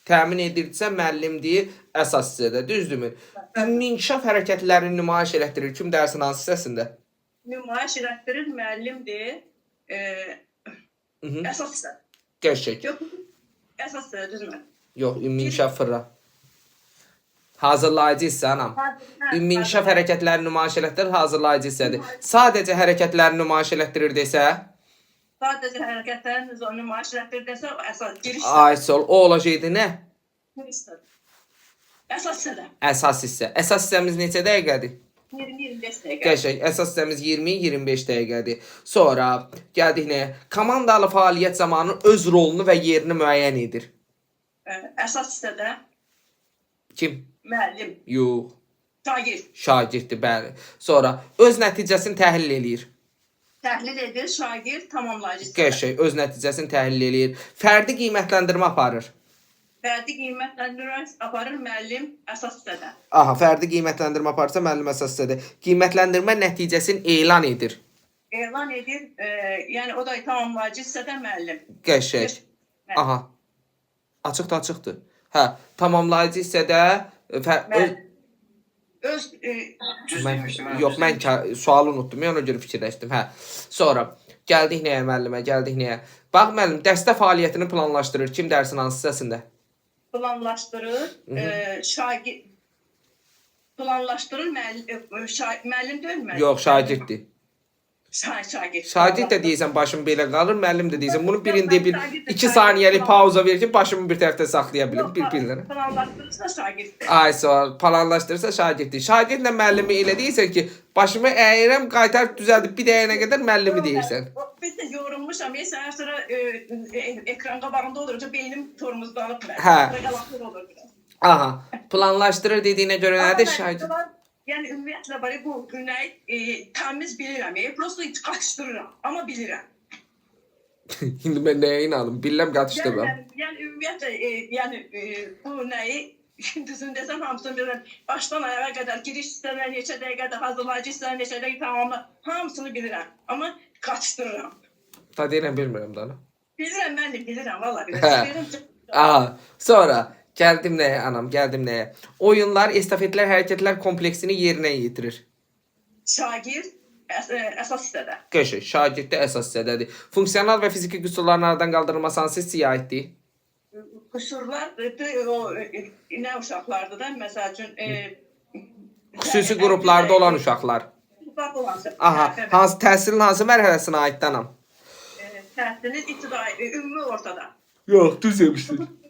Təmin edirsə müəllimdir, əsas hissədə, düzdürmü? Ümumi inkişaf hərəkətlərini nümayiş elətdirir. Kim dərsin hansı hissəsində? Nümayiş elətdirir müəllimdir. E, əsas hissə. Qəşəng. Yox, əsas hissə düzmə. Yox, ümumi inkişaf fırra. Hazırlayıcı hissə anam. Ümumi inkişaf hərəkətlərini nümayiş elətdirir, hazırlayıcı hissədir. Sadəcə hərəkətlərini nümayiş elətdirir desə, Sadəcə hərəkətlərin nümayiş elətdirir desə, o əsas giriş ay sol, o olacaqdı nə? Giriş hissə. Əsas hissədə. Əsas hissə. Əsas hissəmiz neçə dəqiqədir? 20-25 dəqiqə. Qəşəng. Əsas hissəmiz 20-25 dəqiqədir. Sonra gəldik nəyə? Komandalı fəaliyyət zamanı öz rolunu və yerini müəyyən edir. Əsas hissədə Kim? müəllim, Yox, şagird şagirddir, bəli. Sonra öz nəticəsini təhlil eləyir. Təhlil edir, şagird tamamlayıcı hissədə. Qəşəng, öz nəticəsini təhlil eləyir. Fərdi qiymətləndirmə aparır. Fərdi qiymətləndirmə aparır müəllim əsas hissədə. Aha, fərdi qiymətləndirmə aparırsa müəllim əsas hissədə. Qiymətləndirmə nəticəsini elan edir. Elan edir, yəni o da tamamlayıcı hissədə müəllim. Qəşəng. Müəllim. Aha. Açıqdır, açıqdır. Hə, tamamlayıcı hissədə Müəllim. Öz Düz mən, demişdim. Mən yox, düz mən sualı unutdum. Ona görə fikirləşdim. Hə. Sonra gəldik nəyə müəllimə, gəldik nəyə? Bax müəllim, dəstə fəaliyyətini planlaşdırır. Kim dərsin hansı hissəsində? Planlaşdırır, şagird planlaşdırır müəllim, müəllim deyil müəllim. Yox, şagirddir. Şagird. Şagird də deyirsən başım belə qalır, müəllim də deyirsən. Bunu birində bir Şagird də 2 şagird saniyəlik plan- pauza ver ki, başımı bir tərəfdə saxlaya bilim, Yox, bir-birlərinə. Planlaşdırırsa şagirddir. Ay sağ ol. Planlaşdırırsa şagirddir. Şagirdlə müəllimi elə deyirsən ki, başımı əyirəm, qaytarıb düzəldib bir dəyənə qədər müəllimi deyirsən. Biz də yorulmuşam. Sən hər sonra ekran qabağında olunca beynim tormozlanıb mənim. Hə. Qalaqlı olur biraz. Aha, planlaşdırır dediyinə görə Amma nədir mən şagird? Yəni ümumiyyətlə var ya, bu günləri təmiz bilirəm. Prosta qaçdırıram, amma bilirəm. İndi mən nəyə inanım? Bilirəm qatışdıram. Yəni ümumiyyətlə yəni bu nəyi düzünü desəm hamısını bilirəm. Başdan ayağa qədər giriş hissələr neçə dəqiqədir, hazırlayıcı hissələr neçə dəqiqə tamamı hamısını bilirəm. Amma qaçdırıram. Ta deyirəm bilmirəm daha. Bilirəm mən də bilirəm vallahi Hə. bilirəm. Bilirəm. Aha, sonra gəldim nəyə anam, gəldim nəyə? Oyunlar, estafetlər, hərəkətlər kompleksini yerinə yetirir. Şagird əsas hissədə. Qəşəng, şagirddə əsas hissədədir. Funksional və fiziki qüsurların aradan qaldırılması hansı hissəyə aiddir? Qüsurlar o nə uşaqlardır da məsəl üçün Xüsusi qruplarda olan uşaqlar. Qruplarda olan. Aha, Hə, bəli. hansı təhsilin hansı mərhələsinə aiddir anam? Təhsilin ibtidai, ümumi ortada. Yox, düz demişdin.